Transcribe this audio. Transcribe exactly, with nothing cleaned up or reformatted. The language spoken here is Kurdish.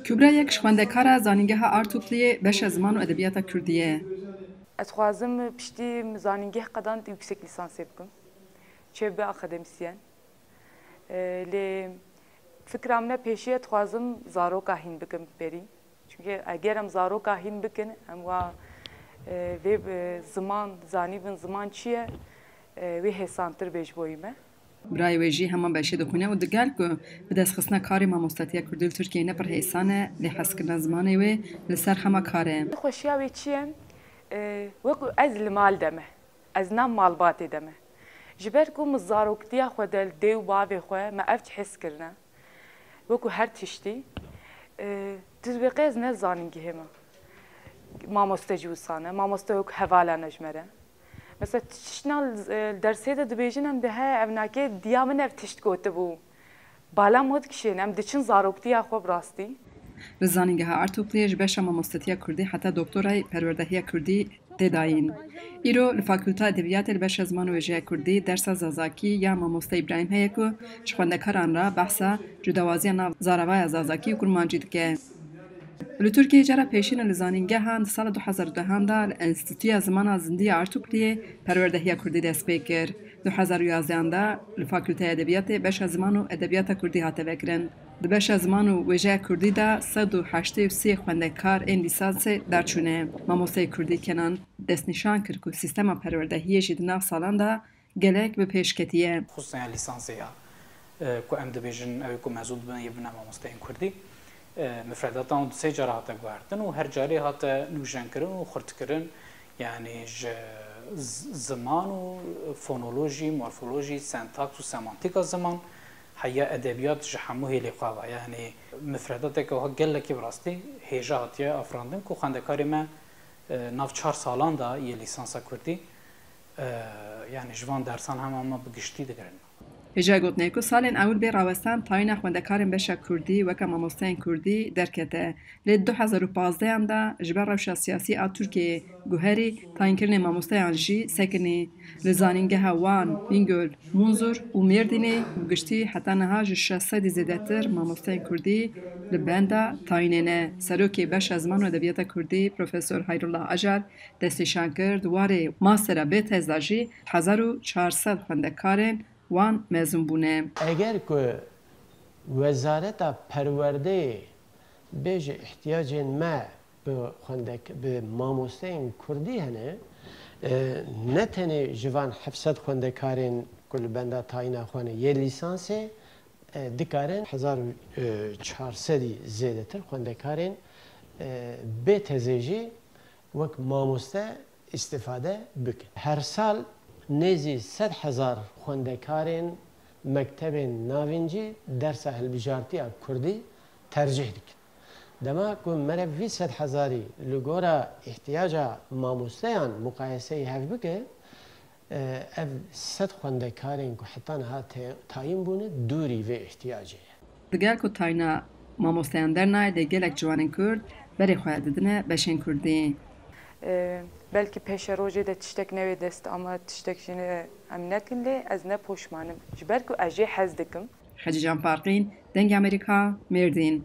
Kubra yek ji xwendekara Zanîngeha Artukliyê beşa ziman û edebiyata Kurdî ye. Ez xwazim piştî zanîngeh qedand yüksek lisansê bikim. Çêbibe akademisyen. E, lê fikra min e pêşiye dixwazim zaroka hîn bikim berî. Çunke eger em zaroka hîn bikin, em wa, e, vê, e, ziman, zanîbin ziman çi ye, e, wê hêsantir bê ji boyî me. Birayê wê jî heman beşê dixwîne û digel ku bi destxistina karê mamostatiya Kurdî li Tirkiyeyê ne pir hêsan e, lê hezkirina zimanê wê li ser hema kar e. Xweşiya wê çi ye? E, wek ez li mal de me. Ez nav malbatê de me. Ji ber ku min zaroktiya xwe de li dê û bavê xwe me ev tişt his kirine. Wekî her tiştî, e, tu dibê qey ez ne zanîngehê me. Mamoste jî wisa ne. Mamoste wekî hevala ne ji me re. Mesela tiştna li, e, li dersê de dibêjin em dê he ev nake diya min ev tişt gotibû. Bala me dikişên, em diçin zaroktiya xwe bi rastî. Li Zanîngeha Artukliyê ji beşa mamostetiya Kurdî heta doktorayê perwerdehiya Kurdî tê dayîn. Îro li Fakulta Edebiyatê li beşa ziman û wêjeya Kurdî dersa Zazakî ya mamoste Îbrahîm heye ku ji xwendekaran re behsa cudawaziya nav zaravaya Zazakî û Kurmancî dike. Li Tirkiyeyê cara pêşîn e li zanîngehan di sala du hezar û dehan de li Enstîtuya Zimana Zindî ya Artukliyê perwerdehiya Kurdî dest pê kir. Du hezar û yazdehan de li Fakulteya Edebiyatê beşa Ziman û Edebiyata Kurdî hate vekirin. Di beşa Ziman û Wêjeya Kurdî de sed û heştê û sê xwendekar ên lîsansê derçûne. Mamosteyê Kurdî Kenan destnîşan kir ku sîstema perwerdehiyê jî di nav salan de gelek bi pêş ketiye. Xusûsiya lîsansê ya, e, ku em dibêjin ew ê ku mezûn dibin yê bibine mamosteyên Kurdî, e, mifredata wan du sê cara hate guhertin û her carê hate nûjenkirin û xurtkirin. Yanî ji z-, ziman û fonolojî, morfolojî, sentaks û semantîka ziman, heya edebiyat ji hemû hêlê xwe ve. Yanî mifredateke wiha gelekî bi rastî hêja hatiye afirandin ku xwendekarê me, e, nav çar salan de yê lîsansa Kurdî, e, yanî ji van dersan hema me bi giştî digirin. Hêja gotinê ye ku salên ewil bê rawestan tayîna xwendekarên beşa Kurdî weke mamosteyên Kurdî derkete, lê di du hezar û pazdehan de ji ber rewşa siyasî a Tirkiyeyê guherî, tayînkirinê mamosteyan jî sekinî. Li zanîngeha Wan, Bîngol, Munzur û Mêrdînê bi giştî heta niha ji şeş sedî zêdetir mamosteyên Kurdî li benda tayînê ne. Serokê Beşa Ziman û Edebiyata Kurdî Profesor Hayrullah Acar destnîşan kir, di warê mastera bê tez de jî hezar û çar sed xwendekarên wan mezûn bûne. Eger ku Wezareta Perwerdeyê bêje îhtiyacên me bi xwendek-, bi mamosteyên kurdî hene, e, ne tenê ji van heft sed xwendekarên ku li benda tayîna xwe ne yê lîsansê, e, dikarin hezar û çar sedî zêdetir xwendekarên, e, bê tezê jî wek mamoste îstîfade bikin. Her sal nêzî sed hezar xwendekarên mektebên navîn jî dersa hilbijartiya kurdî tercîh dikin. Dema ku mere vî sed hezarî li gora îhtiyaca mamosteyan muqayeseyî hev bike, e, ev sed xwendekarên ku heta niha te-, tayîn bûne dûrî vê îhtiyacê ye. Digel ku tayîna mamosteyan dernayê, lê gelek ciwanên Kurd berê xwe didine beşên Kurdî. E, belkî pêşerojê de tiştek newê dest, ama tiştek jî ne, em nekin, lê ez ne poşman im. Ji ber ku ez jê hez dikim. Hecî Can Farqîn, Dengê Amerîka, Mêrdîn.